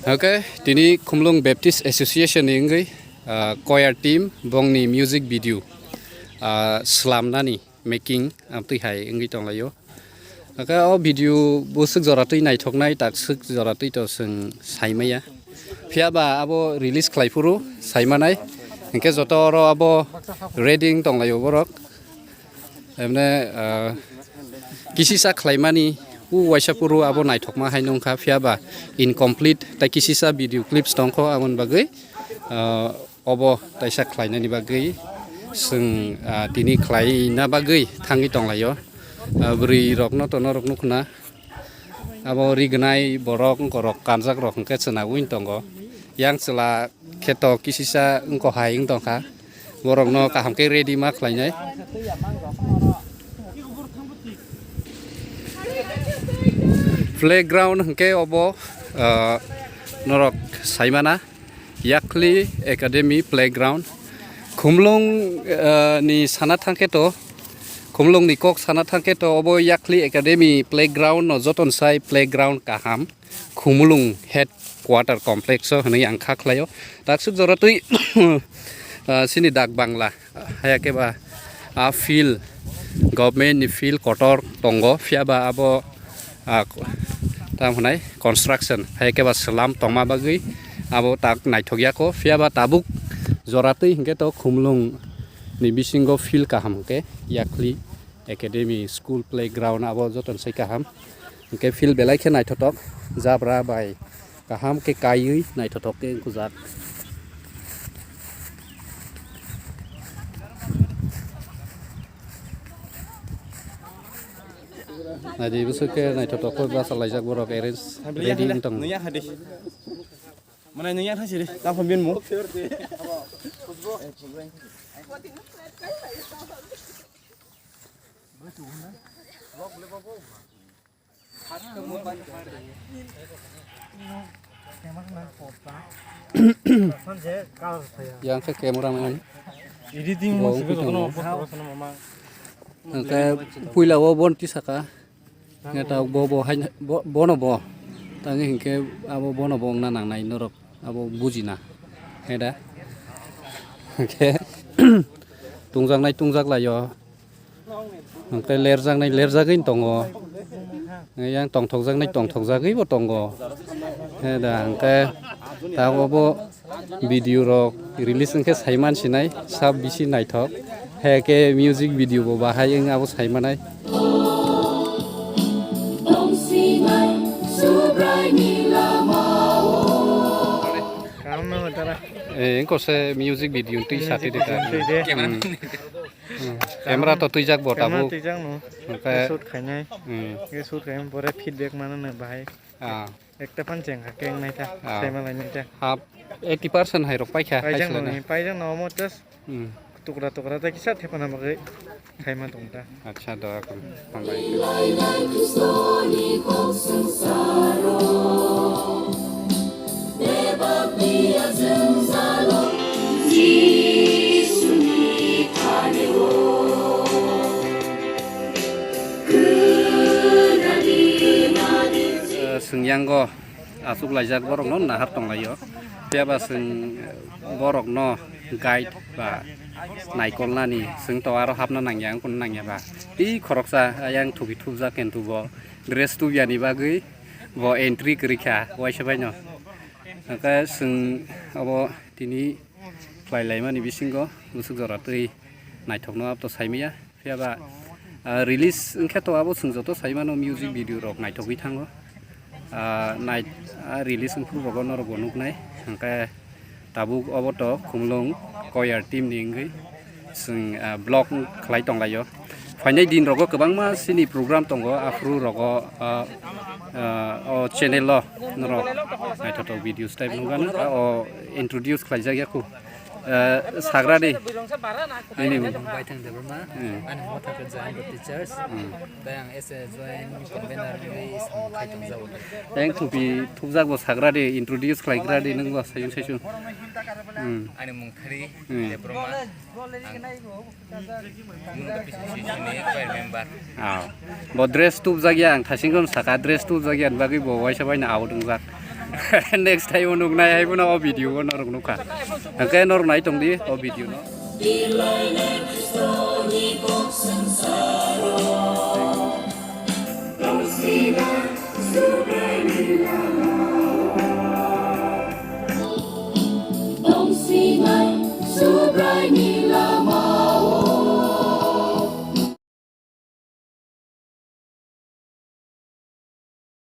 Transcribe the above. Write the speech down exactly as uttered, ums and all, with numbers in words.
Okay, tini Khumlung Baptist Association ni wngwi, ah, choir team bongni music video, ah, slamnani making amtwi hai wngwi tonglaio. Aka o video bwswk jora twi naithoknai, takswk jora twi to chwng saimaya. Phiya ba abo release khlai phuru saimanai. Hinkhe joto oro abo ready wng tonglaio borok. Emne, ah, kisisa khlaimani u waisa phuru abo naithokma hai nungkha, phiya ba incomplete tai kisisa video clips tongkho, aboni bagwi, ah, obo taisa khlainani bagwi chwng, ah, tini khlaina bagwi thangwi tonglaio. Ah, bwrwi rokno to norok nukhna. Abo rignai borok wngkorok kanjak rok hwnkhe chwnaui tongo. Yang chwla kheto kisisa wngko hai wng tongkha. Borokno kaham khe ready ma khlainai. Playground hwnkhe obo, ah, norok saimana. Yakhli Academy Playground. Khumlung, eh, ni sana thangkhe to, Khumlung ni kok sana thangkhe to, obo Yakhli Academy Playground no joton sai playground kaham. Khumlung Headquarter Complex o hwnwi ang kha khlaio. Takswk jora twi, eh, sini dak bangla. Haya khe ba a field, government ni field kotor tongo, phiya ba abo, ah, tamo hwnai construction, haya khe ba slam tongma bagwi abo tak naithok yako, phiya ba tabuk jora twi hinkhe to Khumlung ni bisingo field kaham hinkhe Yakhli Academy School Playground abo joton sai kaham. Hwnkhe field belai khe naithothok, jabra bai kaham khe kaiwi naithothok khe wngkujak. Naidi bwswk khe naithothok khe bachalaijak borok arrange ready wng tong. Mane nung yang thang siri, tang pha bin mu. Yang khe camera man. Editing mo sibe jotono post koro sano mama. Hwnkhe puila o bon tisaka. Hwnkhe ta bo bo hai bo bono bo. Tangwi hwnkhe abo bono bo wngna nangnai norok abo bujina. Heda. Hwnkhe tungjaknai tungjaklaio. Hwnkhe lerjaknai lerjagwi tongo. Yang tongthokjaknai tongthokjagwibo tongo. Heda hwnkhe ta obo video rok release wngkhe saiman sinai sab bisi naithok. Heke music video bo bahai wng abo saimanai. Kaam na hota na. Eh, engko se music video twi sati de ka. Twi de. Hmm. Hmm. Camera to twijak bo tabuk. Twijak no. Hwnkhe shoot khainai. Hmm. Shoot khainai pore feedback mana na bahai. Ah. Ekta phan cheng kha keng nai ta. Ah. Sai malai nai ta. Hap eighty percent hai rok paikha. Paijak no, paijak no mo just. Hmm. Tukra tukra ta kisa thepana bagwi khaima tong ta. Acha doa khan. Hambai. Eh, swngyango achuk laijak borokno nahar tonglaio. Phiya ba chwng borokno guide ba naikolnani chwng to aro hapna nangya wngkha nangya ba. Tei khoroksa ayang thubi thubjak kintu bo dress tubyani bagwi bo entry kwrwi kha waisa baino. Hwnkhe chwng abo tini khlai laimani bisingo bwswk jora twi naithokno abo to saimaya. Phiya ba, ah, release wngkhe to abo chwng joto sai mano music video rok naithogwi thango. Ah, nai-, ah, release wngphuru rogo norok bo nuknai. Hwnkhe tabuk obo to Khumlung choir team ni wngwi chwng, ah, vlog khlai tonglaio. Phainai din rogo kwbangma chini program tongo, aphuru rogo, ah, ah, o channel o norok naithothok videos type nukgano, ah, o introduce khlaijak ya khu. Eh, sagra di. Nini mung. Ang Baithang Debbarma. Hmm. Ani motha khe Jain Baptist Church. Hmm. Tei ang as a joint convener wngwi samung khai tongjago. Tei ang thupi thupjak bo sagra di, introduce khlaigra di, nwng bo saichung saichung. Hmm. Ani mung Khari Hmm. Debbarma. Ang Mung Baptist Association ni choir member. Ah. Bo dress tubjak ya, ang thasing kon saka dress tubjak ya, bagwi bo waisa baina out wngjak. Next time o nuknai hai bono o video o norok nukha. Hwnkhe norok nai tongdi o video no.